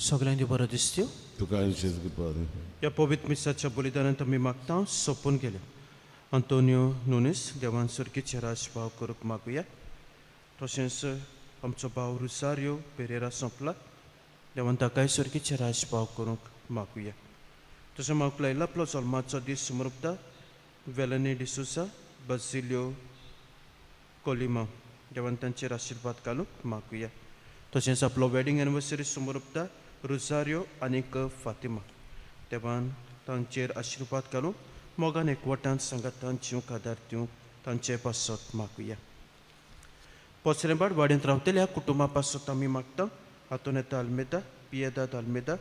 सगळ्यांनी बरो दिसत्यो तुका जेजू कृपा. ह्या पवित्र मिसाच्या बलिदानांत आमी मागता सोंपून गेले आंतोनियो नुनीस देवान सर्गीचे राजभाव करूंक मागुया. तशेंच आमचो भाव रुसारियो पेरेरा सोंपला, देवान ताकाय सर्गीचे राजभाव करूंक मागुया. तशें म्हाका लायला आपलो जल्माचो दीस समर्पता वेलनी डिसोसा बसिलियो कोलिमा, देवान तांचेर आशिर्वाद घालूंक मागुया. तशेंच आपलो वेडींग एनिवर्सरी समर्पता रुजारियो आनीक फातिमा, देवान तांचेर आशिर्वाद घालूंक मोगान एकवटान सांगातान जिवंक आदार दिवंक तांचे पासत मागुया. पोसरेबाड वाड्यांत रावतल्या कुटुंबा पासत आमी मागता आंतोनेता आल्मेदा, पियेदाद आल्मेदा,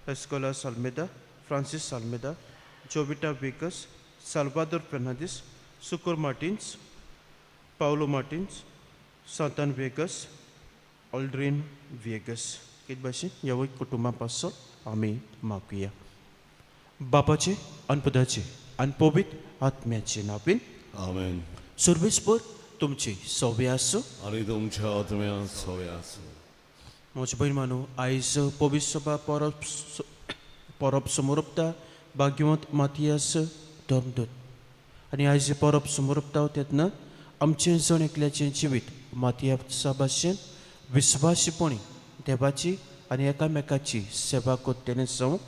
एस्कोलास आल्मेदा, फ्रांसीस आल्मेदा, जोविटा वेगस, साल्वादोर फेर्नांदीस, सुकोर मार्टिन्स, पावलो मार्टिन्स, सांतान वेगस, ऑल्ड्रीन वेगस. कितें भाशेन ह्या कुटुंबा पासत आमी मागुया. बापाचे आनी पुताचे आनी पवित्र आत्म्याचे नांवान आमेन. सर्वेस्पर तुमची सवे आसूं आनी तुमच्या आत्म्या सवे आसूं. म्हजे भयण मानू, आयज पवित्र सभा परब परब समोरपता भाग्यवंत मातियास धर्मदूत आनी आयज परब समोरपता तेन्ना आमचें जण एकल्याचें जिवीत मातयासा भाशेन विस्वासीपणी देवाची आनी एकामेकाची सेवा करतलें जावंक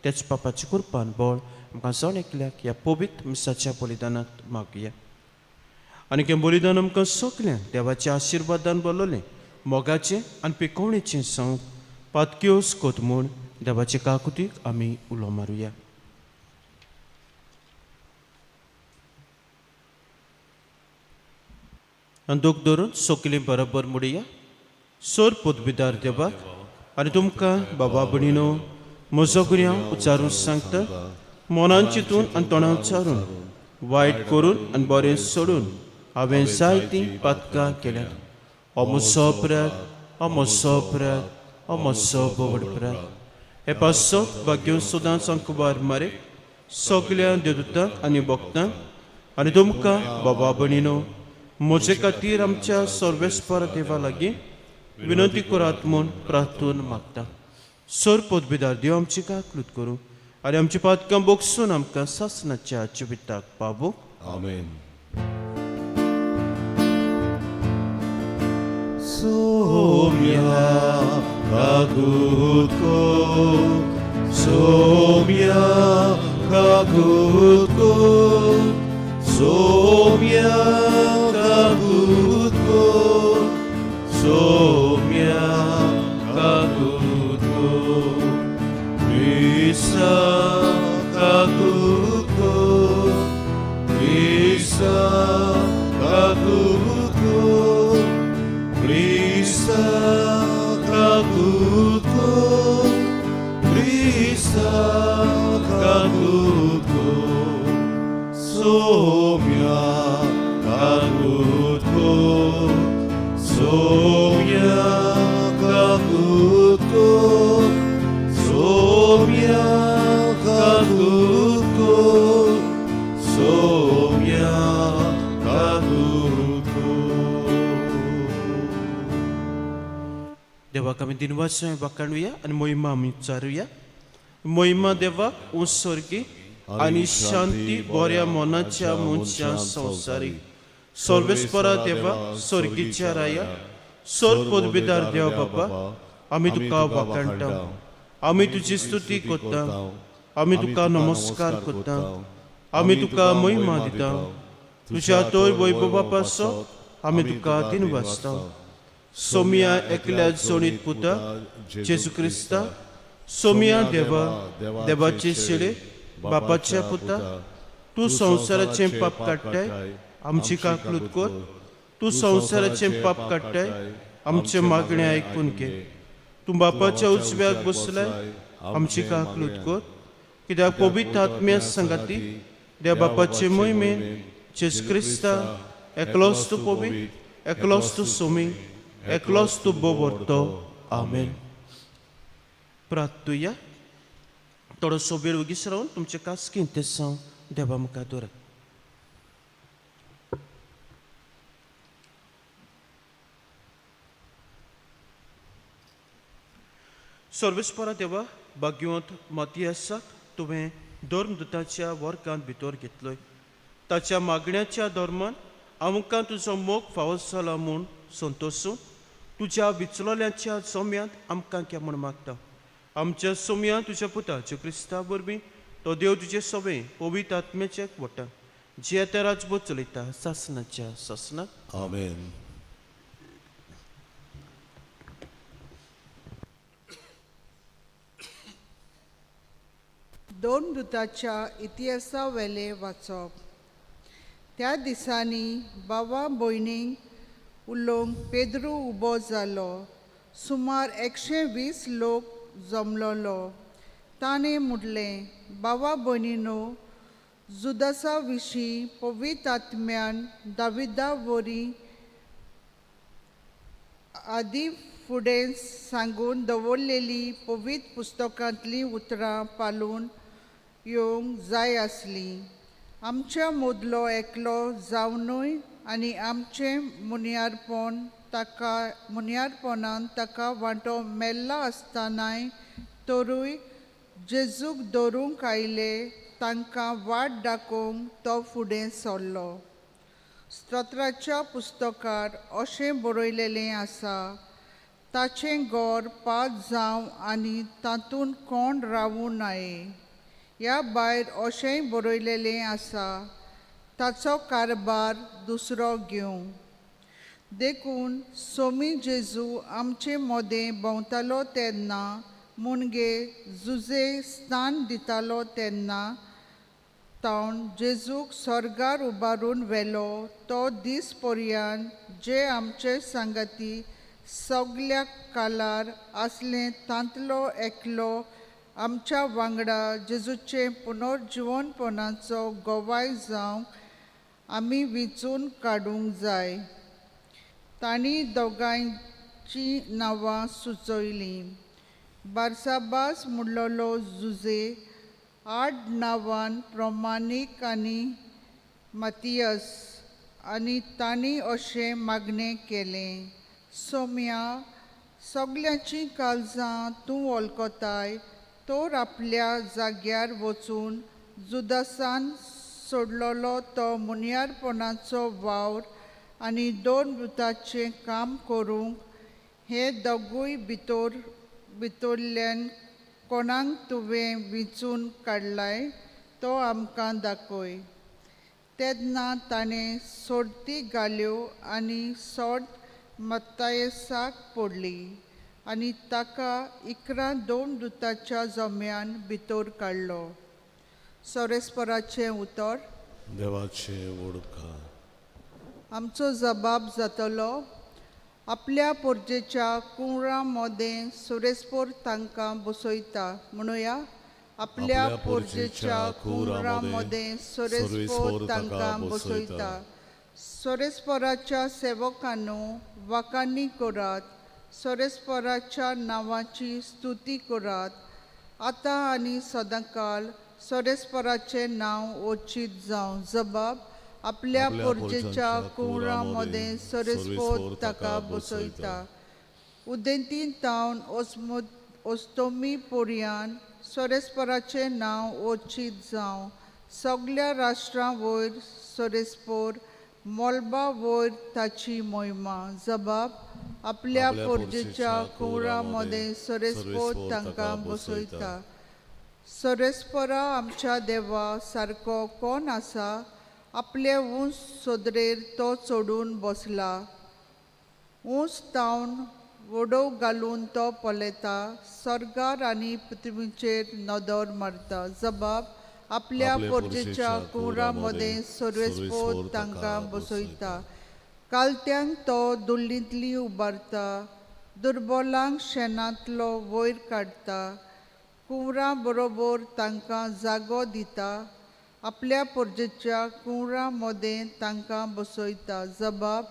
तेच बापाचे कुरपान बळ आमकां जण एकल्याक ह्या पवित्र मिसाच्या बलिदानांत मागया. आनी हें बलिदान आमकां सगल्यांक देवाच्या आशिर्वादान बरलें मोगाचें आनी पिकोवणेचें जावंक पातक्योस कोत म्हूण देवाचे काकुतीक आमी उलो मारुया. आनी दूख धरून सोकली बरोबर मुडया. सोर पदवीदार देवाक आनी तुमकां बाबा भयणीनो म्हजो गुन्यांव उच्चारून सांगता, मनान चिंतून आनी तोंडान उच्चारून, वायट करून आनी बरें सोडून हांवें जायतीं पातकां केल्यात. हो म्हजो अपराध, हो म्हजो अपराध, हो म्हजो भोव अपराध. हे पासत भाग्य सदांच अंकबार मारे सगल्या देवदूतांक आनी भक्तांक आनी तुमकां बाबा भयणीनो म्हजे खातीर आमच्या सर्वेस्पर देवा लागीं विनंती करात म्हूण प्रार्थून मागता. सर पदवीदार देव आमची काकलूत करूं आनी आमची पातकां बोगसून आमकां सासणाच्या जिविताक पावूं. आमेन. सोम्या काकूत कर, सोम्या काकूत कर, सोम्या काकूत कर, सोम्या काकूत कर, क्रिस्ता काकूत कर, क्रिस्ता काकूत कर, क्रिस्ता काकूत कर, क्रिस्ता काकूत कर, सोम्या काकूत कर, सोम्या काकूत कर, सोम्या काकूत कर, सोम्या काकूत कर. देवाक आमी दिनवास वाखाणुया आनी मोहिमा आमी उच्चारुया. मोहिमा देवाक उत्सर्गी आनी शांती बऱ्या मनाच्या मनशां संवसारी. सर्वेस्परा देवा, सर्गीच्या राया, सर पदवीदार देव बाबा, आमी तुका वाखाणटा, आमी तुजी स्तुती करता, आमी तुका नमस्कार करता, आमी तुका महिमा दिता. तुज्या तोय वैभवा पासत आमी तुका दिनवासता. सोमिया एकल्या जोडीत पुता जेजू क्रिस्ता, सोमिया देवा, देवाचे शिळे बापाच्या पुता, तूं संवसाराचें पाप काडटाय, आमची काकलूत कर. तूं संवसाराचें पाप काडटाय, आमचें मागणें आयकून घे. तूं बापाच्या उजव्याक बसलाय, आमची काकलूत कर. कित्याक पवित्र आत्म्या सांगाती देव बापाचे मोहिमेन जेजू क्रिस्ता, एकलोच तूं पवित्र, एकलोच तूं सोमी, एकलोच तूं बोवर्तो. आमेन. प्रार्थुया. थोडोसो वेळ वगीच रावन तुमचे कास्कीन तेसांव देवा मुखार दवरात. सर्वेस्परा देवा, भाग्यवंत मातियासाक तुवें धर्मदूताच्या वर्गांत भितर घेतलोय. ताच्या मागण्याच्या धर्मान आमकां तुजो मोग फावो जाला म्हूण संतोसून तुज्या विचलोल्यांच्या जम्यांत आमकां घे म्हूण मागता. आमच्या सोम्या तुज्या पुता जेजू क्रिस्ता वरवीं तो देव तुजे सवे पवित्र आत्म्याच्या वटान जियेता राजबोध चलयता सासनाच्या सासनाक. आमेन. दोन दुताच्या इतिहासा वेले वाचप. त्या दिसांनी बाबा भयणींक उलोवंक पेद्रू उबो जालो. सुमार 120 लोक जमलोलो. ताणें म्हणलें, बाबा भयणीनो, जुदासा विशीं पवित्र आत्म्यान दाविदा वरी आदी फुडें सांगून दवरलेली पवित्र पुस्तकांतलीं उतरां पालून येवंक जाय आसलीं. आमच्या मदलो एकलो जावनूय आनी आमचें मुनियारपण ताका मुनियारपणान ताका वांटो मेल्ला आसतनाय तरूय जेजूक धरूंक आयले तांकां वाट दाखोवंक तो फुडें सरलो. स्तोत्राच्या पुस्तकार अशें बरयलेलें आसा, ताचें घर पांच जावं आनी तातूंत कोण रावूं नये. ह्या भायर अशेंय बरयलेलें आसा, ताचो कारभार दुसरो घेवं. देखून सोमी जेजू आमचे मदें भोंवतालो तेन्ना मुणगे जुजे स्थान दितालो तेन्ना तावन जेजूक स्वर्गार उबारून व्हेलो तो दीस पर्यंत जे आमचे सांगाती सगल्या कालार आसले तांतलो एकलो आमच्या वांगडा जेजूचे पुनर्जिवनपणाचो गवाय जावंक आमी विंचून काडूंक जाय. तांणी दोगांयची नांवां सुचयलीं. बारसाबास म्हणलोलो जुजे आड नांवान प्रमाणीक आनी मातियस. आनी तांणी अशें मागणें केलें, सोम्या, सगल्यांचीं काळजां तूं वळखताय, तर आपल्या जाग्यार वचून जुदासान सोडलेलो तो मुनियारपणाचो वावर आनी दोन वृताचें काम करूंक हे दोगूय भितरल्यान कोणाक तुवें विंचून काडलाय तो आमकां दाखय. तेन्ना ताणें सोडती घाल्यो आनी सोड मत्तायसाक पडली आनी ताका 11 दोन दुताच्या जम्यान भितर काडलो. सोरेस्पराचें उतर. देवाचें वडकार. आमचो जबाब जातलो. आपल्या पोरजेच्या कुंवरा मदें सुरेस्पोर तांकां बसयता. म्हणुया, आपल्या पोरजेच्या कुंवरा मदें सुरेस्पोर तांकां बसयता. सोरेस्पोराच्या सेवकांनो वाकांनी करात, सोरेस्पोराच्या नांवाची स्तुती करात. आतां आनी सदांकाल सोरेस्पोराचें नांव ओचीत जावं. जबाब, आपल्या पोरजेच्या कुंवरा मदें सोरेस्पोर ताका बसयता. उदेंतीन तावन ओस्तोमी पोरयान सोरेस्पोराचें नांव ओचीत जावं. सगल्या राष्ट्रां वयर सोरेस्पोर, मोलबा वयर ताची मोहिमा. जबाब, आपल्या पोरजेच्या कुंवरा मदें सोरेस्पोर तांकां बसयता. सोरेस्पोरा आमच्या देवा सारको कोण आसा? आपले ऊंच सोदरेर तो चडून बसला. ऊंच तावन वडोव घालून तो पळयता, स्वर्गार आनी पृथ्वीचेर नदर मारता. जबाब, आपल्या पोरजेच्या कुंवरा मदें सोरेस्पोर तांकां बसयता. कालत्यांक तो दुल्लींतली उबारता, दुर्बलांक शेणांतलो वयर काडटा, कुंवरां बरोबर तांकां जागो दिता, आपल्या पोरजेच्या कुंवरा मदें तांकां बसयता. जबाब,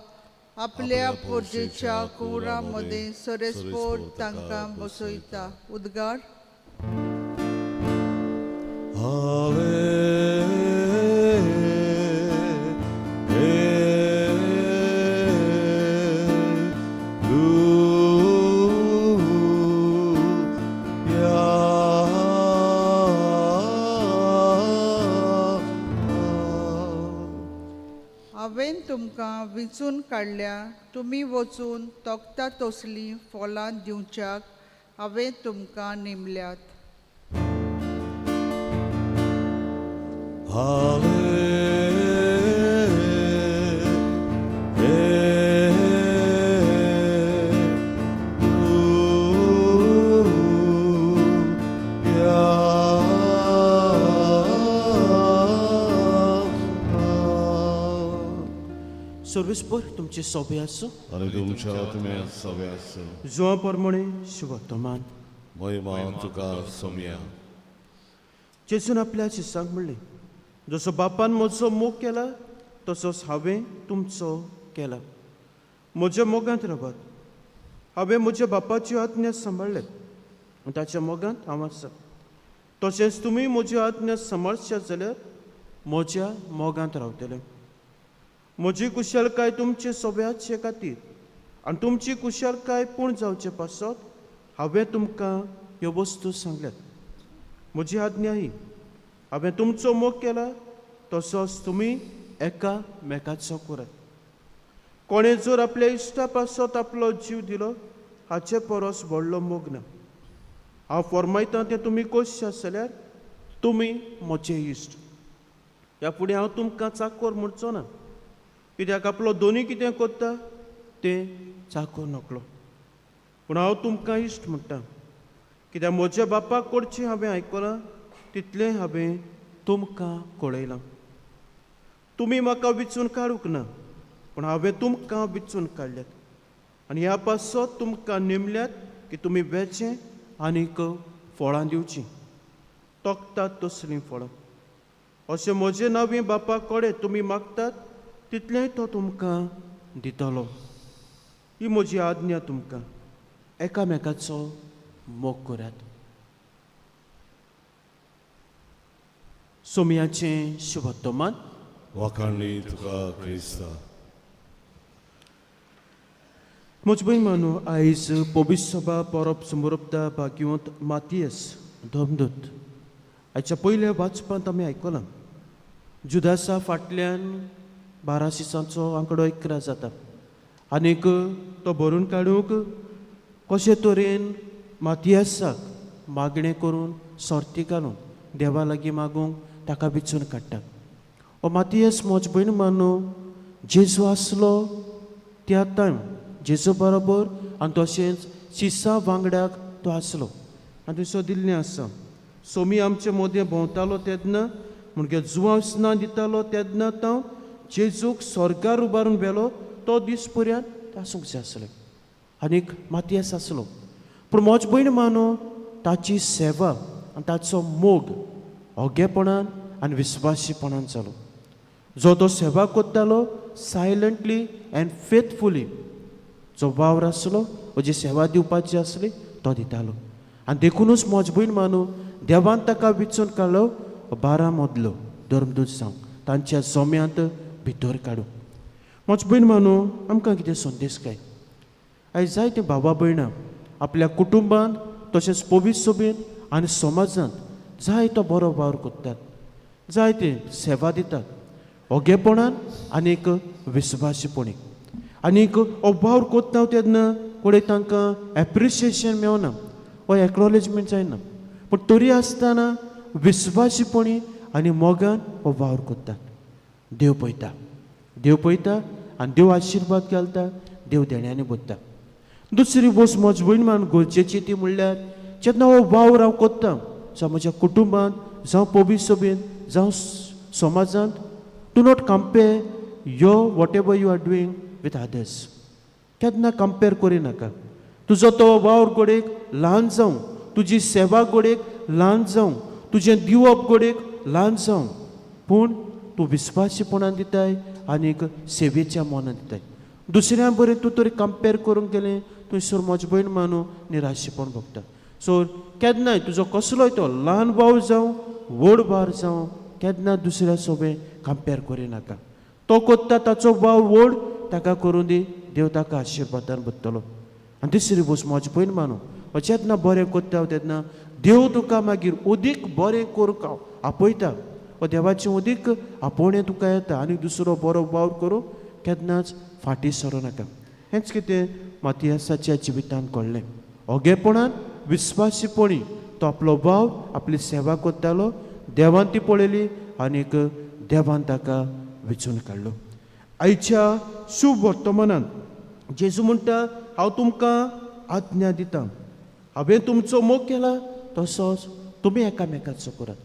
आपल्या पोरजेच्या कुंवरा मदें सोरेस्पोर तांकां बसयता. उद्गार. विंचून काडल्या तुमी वचून तोखता तसलीं फळां दिवच्याक हांवें तुमकां नेमल्यात. सर्वेस्पर तुमचे सोबे आसूं आनी तुमच्या आत्म्यात सवे आसूं. जुआ प्रमाणे शुभवर्तमान. महिमा तुका सोमया. जेजून आपल्या शिसांक म्हणलें, जसो बापान म्हजो मोग केला तसोच हांवें तुमचो केला. म्हज्या मोगांत रावात. हांवें म्हज्या बापाच्यो आज्ञा सांबाळ्ळ्यात आनी ताच्या मोगांत हांव आसा. तशेंच तुमी म्हज्यो आज्ञा सांबाळशात जाल्यार म्हज्या मोगांत रावतले. म्हजी कुशलकाय तुमचे सोब्याचे खातीर आनी तुमची कुशलकाय पूर्ण जावचे पासत हांवें तुमकां ह्यो वस्तू सांगल्यात. म्हजी आज्ञा ही, हांवें तुमचो मोग केला तसोच तुमी एकामेकाचो करात. कोणें जर आपल्या इश्टा पासत आपलो जीव दिलो हाचे परस व्हडलो मोग ना. हांव फॉर्मायतां तें तुमी करशात जाल्यार तुमी म्हजे इश्ट. ह्या फुडें हांव तुमकां चाकोर म्हणचो ना, कित्याक आपलो दोनूय कितें करता तें चाकोर नकलो. पूण हांव तुमकां इश्ट म्हणटा, कित्याक म्हज्या बापाक कडचें हांवें आयकलां तितलें हांवें तुमकां कळयलां. तुमी म्हाका विचून काडूंक ना, पूण हांवें तुमकां विचून काडल्यात आनी ह्या पासत तुमकां नेमल्यात की तुमी वेचें आनीक फळां दिवचीं, तोखतात तसलीं फळां. अशें म्हजें नवीं बापा कडेन तुमी मागतात तितलेंय तो तुमकां दितलो. ही म्हजी आज्ञा तुमकां, एकामेकाचो मोग करात. सोमयाचें शुभवर्तमान. वाखाणणी तुका क्रिस्ता. म्हज भयण मानू, आयज पवित्र सभा परब समोरपता भाग्यवंत मातियस धमदूत. आयच्या पयल्या वाचपांत आमी आयकलां, जुदासा फाटल्यान 12 दिसांचो आंकडो 11 जाता आनीक तो भरून काडूंक कशे तरेन मातियासाक मागणें करून सर्ती घालून देवा लागीं मागूंक ताका विचून काडटा. हो मातियस म्हज भयण मानू जेजू आसलो त्या टायम जेजू बरोबर आनी तशेंच शिसा वांगडाक तो आसलो आनी थंयसर दिल्लें आसा. सोमी आमचे मदें भोंवतालो तेन्ना म्हणजे जुवांव स्नान दितालो तेन्ना तो जेजूक स्वर्गार उबारून व्हेलो तो दीस पर्यंत आसूंक जाय आसलें. आनीक मातियास आसलो, पूण म्हज भयण मानू ताची सेवा आनी ताचो मोग ओगेपणान आनी विस्वासीपणान जालो. जो तो सेवा करतालो सायलंटली एंड फेथफुली, जो वावर आसलो वो जी सेवा दिवपाची आसली तो दितालो. आनी देखुनूच म्हज भयण मानू देवान ताका विचून काडलो 12 मदलो धर्मदूत जावंक तांच्या जोम्यांत भितर काडूं. म्हज भयण मानू आमकां कितें संदेश काय? आयज जायते भावा भयणां आपल्या कुटुंबांत तशेंच पवित्र सभेंत आनी समाजांत जायतो बरो वावर करतात, जायते सेवा दितात ओगेपणान आनीक विस्वासीपणी. आनीक हो वावर करता तेन्ना कोणें तांकां एप्रिसिएशन मेळना वा एक्नॉलेजमेंट जायना, पूण तरी आसतना विस्वासीपणी आनी मोगान हो वावर करतात. देव पळयता, देव पळयता आनी देव आशिर्वाद घालता, देव देण्यांनी भरता. दुसरी वस्त म्हज भयण मान गरजेची ती म्हणल्यार जेन्ना हो वावर हांव करता, जावं म्हज्या कुटुंबांत, जावं पवित्र सभेंत, जावं समाजांत, do not compare your whatever you are doing with others. केन्ना कंपेर करिनाका. तुजो तो वावर घडयेक ल्हान जावं, तुजी सेवा घडयेक ल्हान जावं, तुजें दिवप घडयेक ल्हान जावं, पूण तूं विस्वासीपणान दिताय आनीक सेवेच्या मनान दिताय. दुसऱ्यां बरें तूं तरी कंपेर करूंक गेलें थंयसर म्हज भयण मानू निराशेपण भोगता. सो केन्नाय तुजो कसलोय तो ल्हान वावर जावं व्हड वावर जावं, केन्ना दुसऱ्या सोबें कंपेर करिनाका. तो करता ताचो वावर व्हड, ताका करूं दी, देव ताका आशिर्वादान भरतलो. आनी तिसरी वस्त म्हज भयण मानू, जेन्ना बरें करता तेन्ना देव तुका मागीर अदीक बरें करूंक आपयता वा देवाचें अदीक आपोवणें तुका येता आनी दुसरो बरो वावर करूंक केन्नाच फाटीं सरूं नाका. हेंच कितें मातियासाच्या जिवितांत घडलें. ओगेपणान विस्वासीपणी तो आपलो वावर आपली सेवा करतालो. देवान ती पळयली आनीक देवान ताका वेंचून काडलो. आयच्या शुभ वर्तमानान जेजू म्हणटा, हांव तुमकां आज्ञा दिता, हांवें तुमचो मोग केला तसोच तुमी एकामेकाचो करात.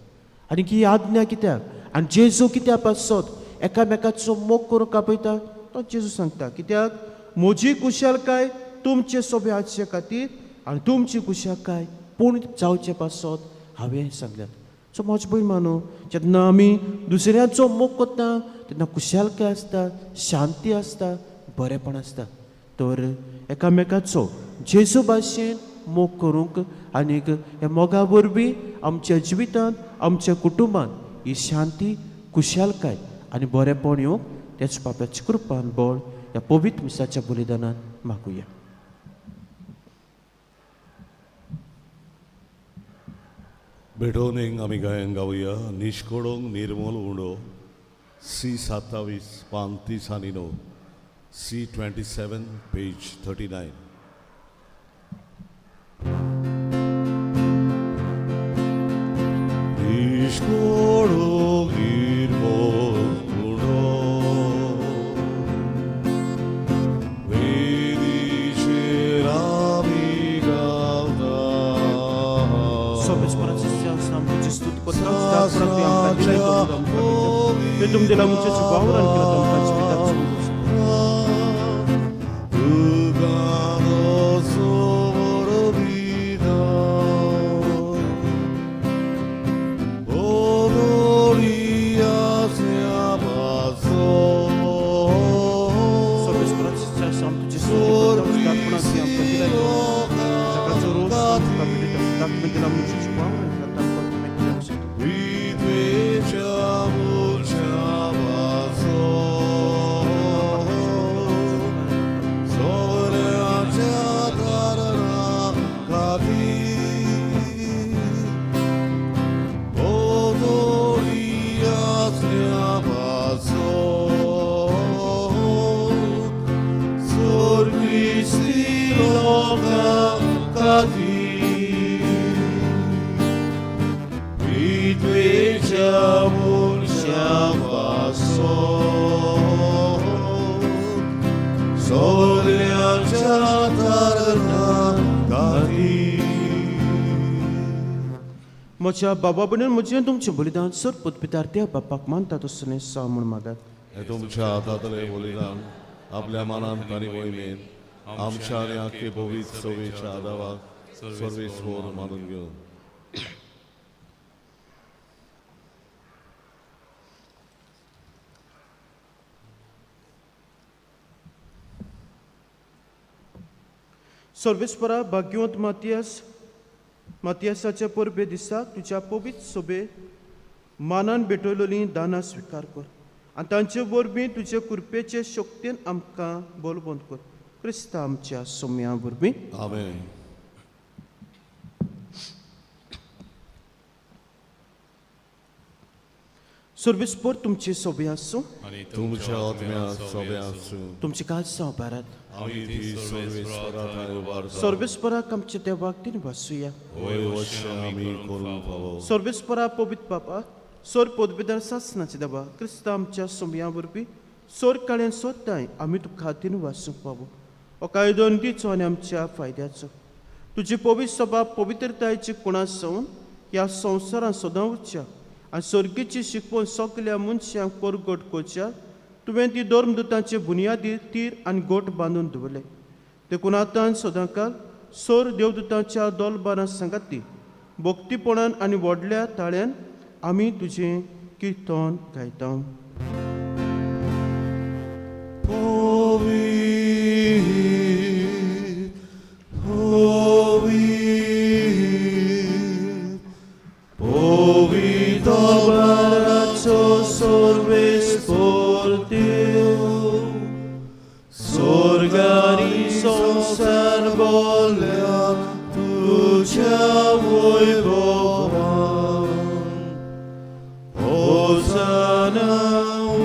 आनी ही आज्ञा कित्याक आनी जेजू कित्या पासत एकामेकाचो मोग करूंक आपयता तो जेजू सांगता, कित्याक म्हजी कुशलकाय तुमचे सोबे आसचे खातीर आनी तुमची कुशलकाय पूण जावचे पासत हांवें सांगल्यात. सो म्हज भयण मानू, जेन्ना आमी दुसऱ्यांचो मोग करता तेन्ना कुशलकाय आसता, शांती आसता, बरेंपण आसता. तर एकामेकाचो जेजू भाशेन मोग करूंक आनीक ह्या मोगा वरवीं आमच्या जिवितांत आमच्या कुटुंबांत ही शांती कुशलकाय आनी बरेंपण येवंक तेच बापाच्या कृपान बळ ह्या पवित्र मिसाच्या बलिदानान मागुया. भेटोवणेक आमी गायन गावया निश्कोडोंक निर्मल उंडो सी 27 पान 30 आनी 9 सी 27 पेज 39. निश्कोडोंक निर्मल उंडो वेदीचेर आमी गावता. तुम दिला मुझे वावरान केला तुमकां जिवितात म्हज्या बाबा भयणीन म्हजें तुमचें बलिदान सर पुतपितार त्या बापाक मानता तसलें सा म्हूण मागात. हे तुमच्या हातांतले बलिदान आपल्या मनान आनी मोहिमेन आमच्या आनी आख्खे पवित्र सभेच्या आदावाक सर्वेस्पर मानून घेवन. सर्वेस्परा भाग्यवंत मातियास मातियासाच्या परबे दिसा तुज्या पवित्र सोबे मानान भेटवलेलीं दानां स्विकार कर आनी तांचे वरवीं तुजे कृपेचे शक्तीन आमकां बलवंत कर. क्रिस्ता आमच्या सोम्या वरवीं. आमेन. सर्वेस्पर तुमचे सोबे आसूं, तुमच्या आत्म्या सोबे आसूं. तुमचे काज भारत आमी ती सर्वेस्परा थंय उबारता. सर्वेस्पराक आमच्या देवाक तीन वासुया. वय वशें आमी करूंक फावो. सर्वेस्परा पवित्र बापा सोर पदवीदार सासनाचे देवा क्रिस्ता आमच्या सोम्या वरवीं सोर काळ्यान सोदताय आमी तुका तीन वासूंक पावो. हो कायदो दिचो आनी आमच्या फायद्याचो तुजी पवित्र सभा पवित्रतायेची कुणा सावन ह्या संवसारांत सदां उरच्या आनी सर्गीची शिकवण सगल्या मनशांक परगट करच्या तुवें ती धर्मदुतांचे बुनियादी तीर आनी गोट बांदून दवरले. देखून आतां सदांकाल सोर देवदुतांच्या दोलबारां सांगाती भक्तीपणान आनी व्हडल्या ताळ्यान आमी तुजें किर्तन गायता. Hosanna, o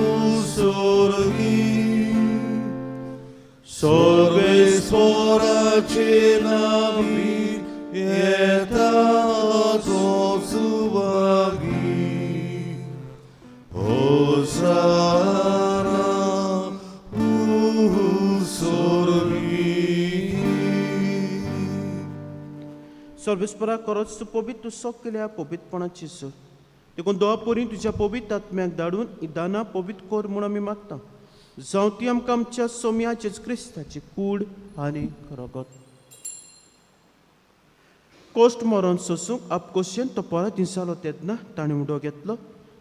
sorgi. सर्वेस्पोराचे नावी येता तो सुभागी होसाना सोर्गी. सर्वेस्परा करच तूं पवित्र सगल्या पवित्रपणाची सर. देखून दोवा परी तुज्या पवित्र आत्म्याक धाडून ही दानां पवित्र कर म्हूण आमी मागता. जावं ती आमकां आमच्या सोम्या जेजू क्रिस्ताची कूड आनी रगत. कोश्ट मरण सोसूंक आपकोशेन तो परत दिसालो तेन्ना ताणें उडो घेतलो,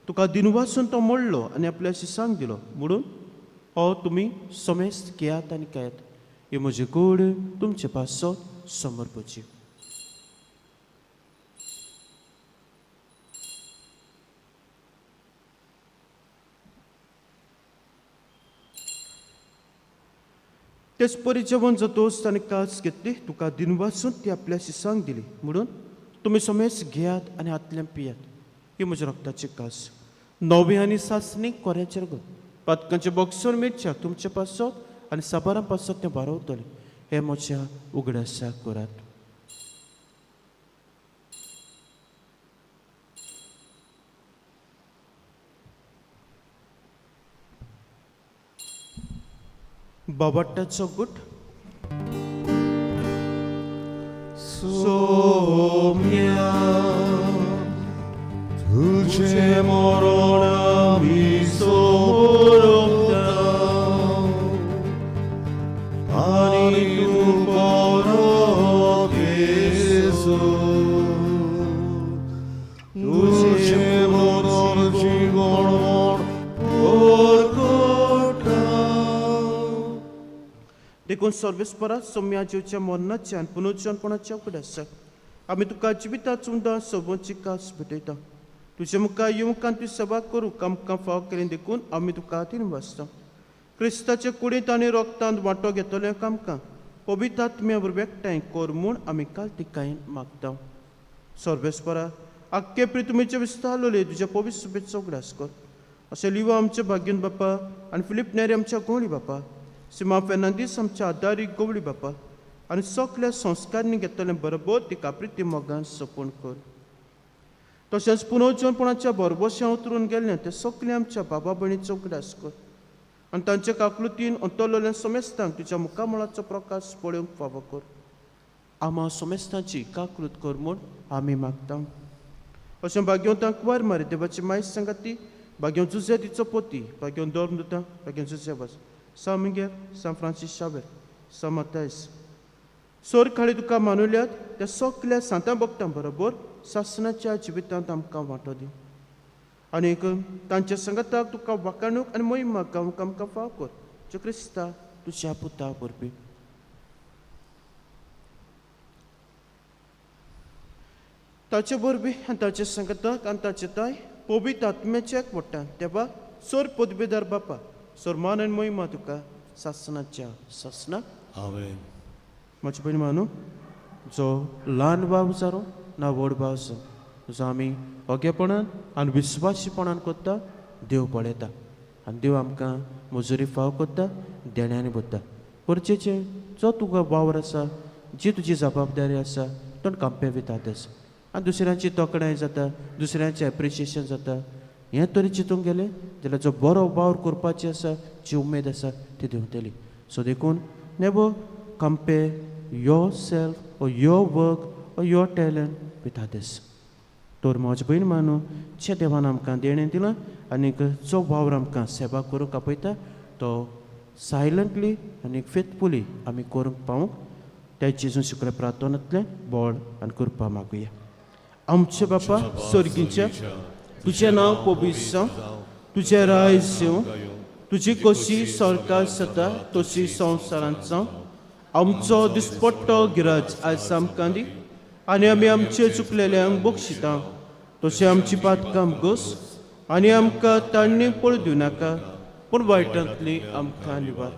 तुका दिनवासून तो मोडलो आनी आपल्या शिसांक दिलो म्हणून हो तुमी समेस्त घेयात आनी खायात. ही म्हजी कूड तुमचे पासत समर्पची. तेच परी जेवण जातोच ताणें कास घेतली, तुका दिनवासून ती आपल्या शिसांक दिली म्हणून तुमी समेस्त घेयात आनी हातल्यान पियात. ही म्हज्या रक्ताची कास नवी आनी सासणी कोऱ्याचेर रगत पातकांचें बॉक्सर मिरच्याक तुमचे पासत आनी साबारां पासत तें बारवतलें. हें म्हज्या उगडासाक करात. बाबाट्टाचो गुट. सोम्या तुझे मरण आमी सोमोरता आनी तूं परत येसो तुझे मरण जिवण म्हण परगटा. देखून सर्वेस्परा सोम्या जेवच्या मरणाच्या आनी पुनर्जनपणाच्या उगडासाक आमी तुका जिविताचो उदां सोबोची कास भेटयता. तुजे मुखार येवंक आनी तुजी सेवा करूंक आमकां फाव केली देखून आमी तुका दिनवासता. क्रिस्ताचे कुडींत आनी रोगतांत वांटो घेतले आमकां पवित्र आत्म्या वरवीं एकठांय कर म्हूण आमी काल तिकायन मागता. सर्वेस्परा आख्खे प्रितुमेचे विस्तारलोले तुज्या पवित्र सुबेचो उगडास कर. अशें लिवा आमचे भाग्यन बापा आनी फिलीप नेरी आमच्या गोवळी बापा, सिमा फेर्नांदीस आमच्या आदारी गोवळी बापा आनी सगल्या संस्कारांनी घेतलें बरोबर तिका प्रिती मोगान सोंपून कर. तशेंच पुनर्जनपणाच्या बरबोश्या उतरून गेल्लें ते सगळे आमच्या बाबा भयणीचो उगडास कर आनी तांच्या काकलुतीन अंतरलेल्या समेस्तांक तुज्या मुखामळाचो प्रकाश पळोवंक फावो कर. आमा समेस्तांची काकलूत कर म्हूण आमी मागता. अशें भाग्यवंतांक कुवार मारी देवाची मायस सांगाती भाग्यव जुझे तिचो पोती भाग्यव दोर दुता भाग्यव जुझे वास सा मिगेल सा फ्रांसीस शावेर सा मातायस सोर खाली तुका मानुल्यात त्या सगल्या सांतां भक्तां बरोबर सासणाच्या जिवितांत आमकां वांटो दी आनी तांच्या संगताक तुका वाकाणूक आनी मोहिमा गावंक आमकां फाव कर जो क्रिस्ता तुज्या पुता वरवीं. ताचे वरवीं आनी ताचे संगताक आनी ताचे ताय पवित्र आत्म्याच्या एकवटान तेवा सोर पदवेदार बापा सोर मान आनी मोहिमा तुका सासणाच्या सासणाक. आमेन. म्हजे भयणी मानू जो ल्हान भाव जारो ना व्हड भाव जावं जो आमी ओगेपणान आनी विस्वासीपणान करता देव पळयता आनी देव आमकां मजुरी फाव करता देण्यांनी भरता. गरजेचें जो तुका वावर आसा जी तुजी जबाबदारी आसा तो कंपेर विथ अदर्स आनी दुसऱ्यांची तोखणाय जाता दुसऱ्यांचें एप्रिशिएशन जाता. हें तरी चिंतूंक गेलें जाल्यार जो बरो वावर करपाची आसा जी उमेद आसा ती देंवतली. सो देखून never compare yourself or your work or your talent with others. तर म्हजे भयण मानू जे देवान आमकां देणें दिलां आनीक जो वावर आमकां सेवा करूंक आपयता तो सायलंटली आनी फेथफुली आमी करूंक पावूंक त्या जेजू शुक्र प्रार्थनांतलें बळ आनी कृपा मागुया. आमचे बापा सर्गीच्या तुजें नांव पवित्र जावं, तुजें रायज येवं, तुजी कशी सरकार सता तशी संवसारांत जावं. आमचो दिसपट्टो गिराज आयज आमकां दी आनी आमी आमचे चुकलेल्यांक बक्षिता तशें आमची पातकां गोस आनी आमकां तांणी पळय दिवं नाका पूण वायटांतली आमकां निवार.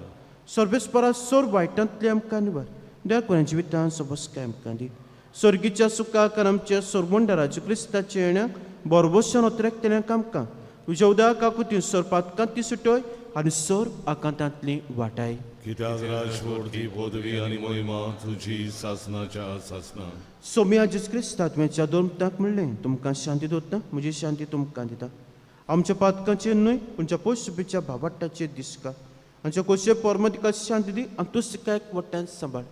सर्वेस्परा सोर वायटांतली आमकां निवार. देवा कोणा जिवितान सबस्काय आमकां दी सर्गीच्या सुखाक आनी आमच्या सोरमंडराच्या क्रिस्ताच्या येण्याक बरबोशान अत्रेकतल्यांक आमकां तुज्या उदक काकुतीन सोर पातकां ती सुटय आनी सोर आकांतांतली वाटाय. कित्याक राजवटी पदवी आनी महिमा तुजी सासनाच्या सासना. सोम्या जेजू क्रिस्ता तुवें दोन म्हणलें, तुमकां शांती दवरता, म्हजी शांती तुमकां दिता. आमच्या पातकांचेर न्हय पूण पोशुपीच्या भावाट्टाचेर दिसका. आमच्या कोशे पोरमा तिका शांती दी आनी तूं तिका एक वट्ट्यान सांबाळ.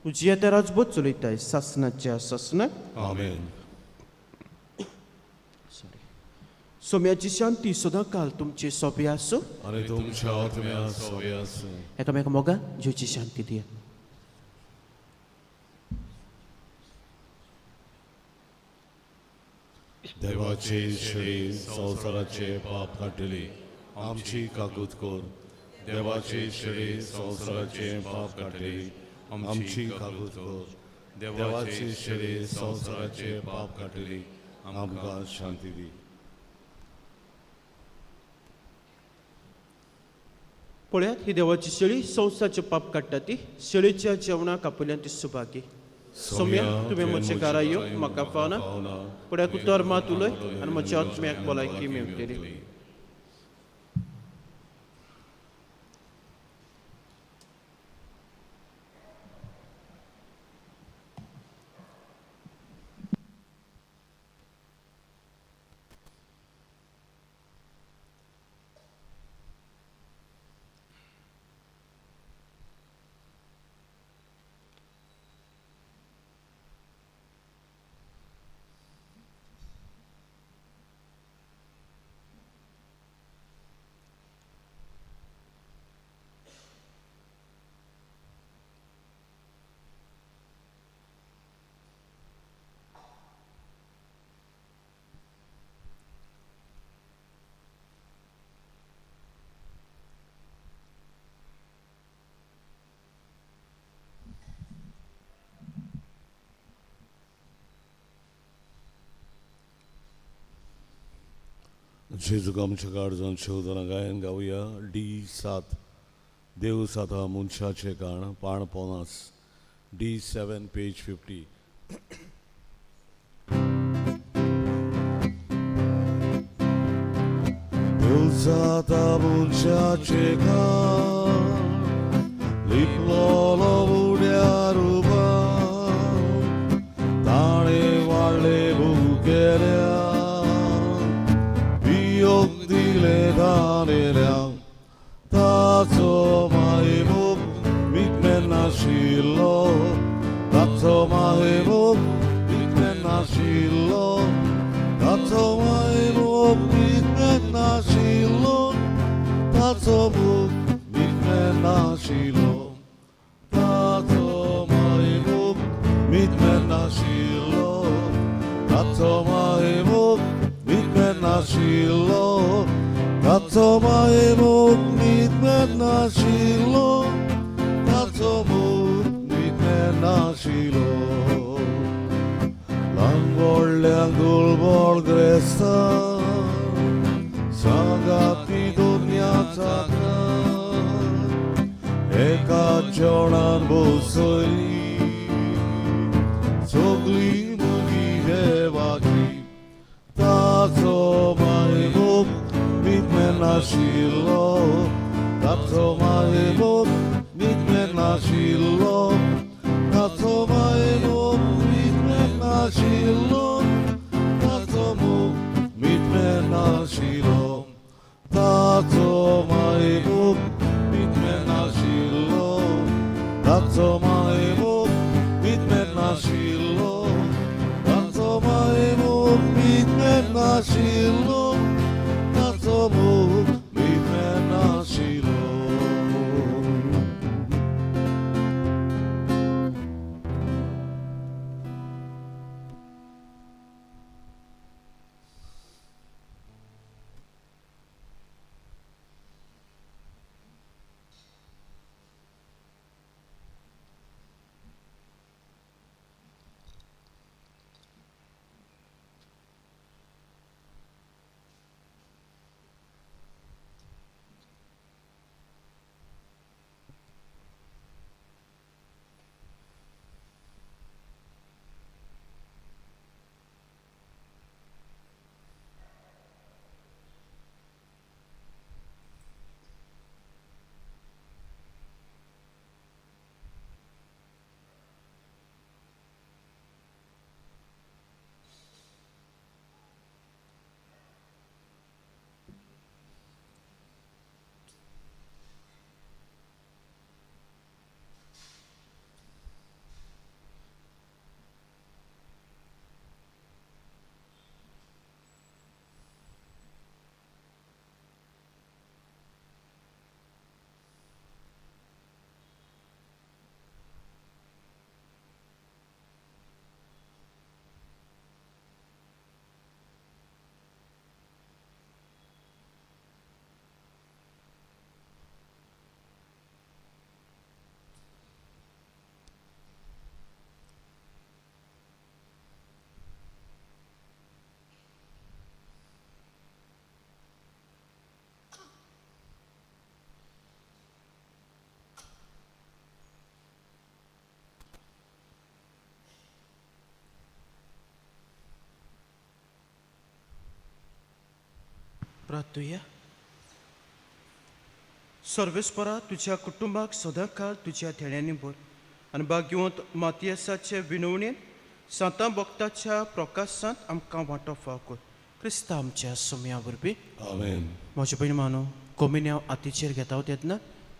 तुजी येता राजबोध चलयताय सासनाच्या सासना. आमेन. सॉरी. सोम्याची शांती सदां काल तुमचे सोंपे आसूं आनी तुमच्या आत्म्या सोबे आसूं. एकामेका मोगा जेवची शांती दिया. देवाचे शरीर संवसाराचे पाप काडटली आमची काकूत कर. देवाचे शरीर संवसाराचे पाप काडटली आमची काकूत कर. देवाचे शरीर संवसाराचे पाप काडटली आमकां शांती दी. पळयात ही देवाची शेळी संवसाराचे पाप काडटा ती शेळीच्या जेवणाक आपल्यान ती सुभागी. सोम्या तुवें म्हजे घरा यो म्हाका फावना, पूण एक उतर मात उलय आनी म्हज्या आत्म्याक भलायकी मेवतली. जेजूक आमच्या काळजान शेवतना गायन गावया डी 7 देव साता मनशाचें काण पाण 50 डी 7 पेज 50. देव साता मनशाचें काण लिपलोलो उड्या रुपान ताणें वाडले भुकेल्या ताचो मायबूब मिटमेन नाशिल्लो, ताचो मायबूब मिटमेन नाशिल्लो, ताचो मायबूब मिटमेन नाशिल्लो, ताचो बूब मिटमेन नाशिल्लो, ताचो मायबूब मिटमेन नाशिल्लो, ताचो मायबूब मिटमेन नाशिल्लो, ताचो मायबूब मिटमेन नाशिल्लो, ताचो बूब मिटमेन नाशिल्लो. ल्हान व्हडल्यांक दुर्बळ ग्रेस्तां सांगाती दुनियाचा एका जेवणान बसयली सगळी मुगी देवाची. ताचो मायबूब मिटमेन नाशिल्लो, ताचो मायबूब मिटमेन नाशिल्लो, ताचो मायबूब मिटमेन नाशिल्लो, ताचो मूग मिटमेन नाशिल्लो, ताचो मायबूब मिटमेन नाशिल्लो, ताचो मायबूब मिटमेन नाशिल्लो, ताचो मायबूब मिटमेन नाशिल्लो, ताचो मूग मिटमेन नाशिल्लो. प्रार्थुया. सर्वेस्परा, तुज्या कुटुंबाक सदांकाळ तुज्या धेण्यांनी भर आनी भाग्यवंत मातियसाचे विनवणेन सांतां भक्ताच्या प्रकाशांत आमकां वांटो फाव कर, क्रिस्ता आमच्या सोम्या वरवीं. आमेन. म्हजे भयण मानो, कोमिन्यांव हातीचेर घेता तेन्ना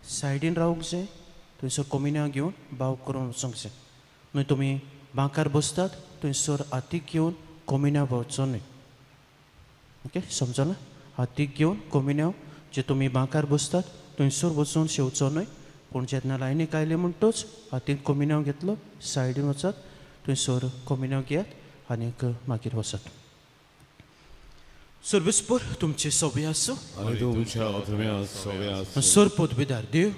सायडीन रावंक जाय. थंयसर कोमिन्यांव घेवन भाव करून वचोंक जाय न्हय. तुमी बांकार बसतात थंयसर हातीक घेवन कोमिन्यांव भोंवचो न्हय. ओके, समजलां? हातीक घेवन कोमिन्यांव जे तुमी बांकार बसतात थंयसर वचून शेवचो न्हय. पूण जेन्ना लायनीक आयले म्हणटच हातीन कोमिन्यांव घेतलो, सायडीन वचात, थंयसर कोमिन्यांव घेयात आनीक मागीर वचात. सर्वेस्पर तुमचे सवय आसूं. आनी तुमच्या आत्म्या सवे आसूं. सर पदवीदार देव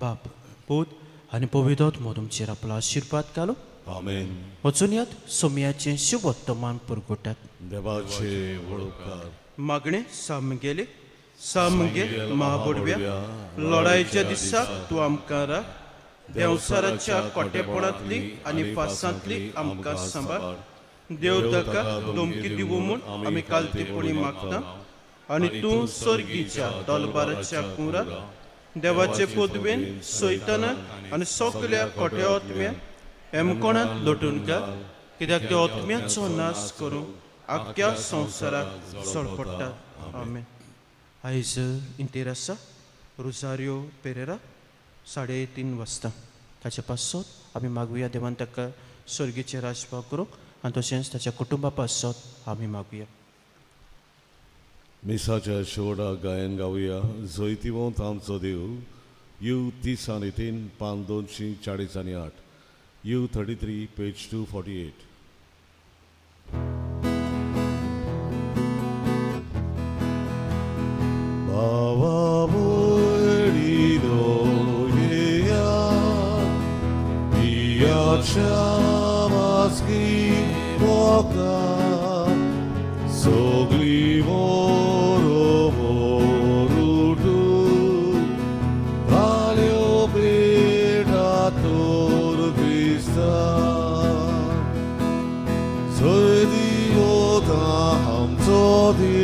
बाप, पूत आनी पवित्र आत्मो तुमचेर आपलो आशिर्वाद घालूं. आमेन. वचून यात, सोमयाचें शुभोत्तमान पुरगुटात. देवाचे व्हड उपकार. मागणें. सामगेले सामगे महाबडव्या, लढायेच्या दिसाक तूं आमकां राख. देंवसाराच्या कोटेपणांतली आनी फासांतली आमकां सांबाळ. देव ताका धमकी दिवं म्हूण आमी कालतेपणी मागता आनी तूं सर्गीच्या दलबाराच्या कुराक देवाचे पदवेन सैतानाक आनी सगल्या कोट्या आत्म्याक हेमकोणांत लोटून घाल, कित्याक त्या आत्म्याचो नाश करूंक आख्ख्या संवसाराक सळपडटात. आमेन. आयज इंतेर आसा रोजारियो पेरेरा 3:30 वाजता. ताचे पासत आमी मागुया, देवान ताका सर्गीचें राजभाव करूंक आनी तशेंच ताच्या कुटुंबा पासत आमी मागुया. मिसाच्या शेवटाक गायन गावया, जैतिवंत आमचो देव, you 33, पान 248, U 33, page 248. बाबा भयणीनो येयात, पियाच्या वासकी वखदां, सगळीं मोरो मोरुटून, घाल्यो पेटा तोर क्रिस्ता. जय दिवता आमचो देव.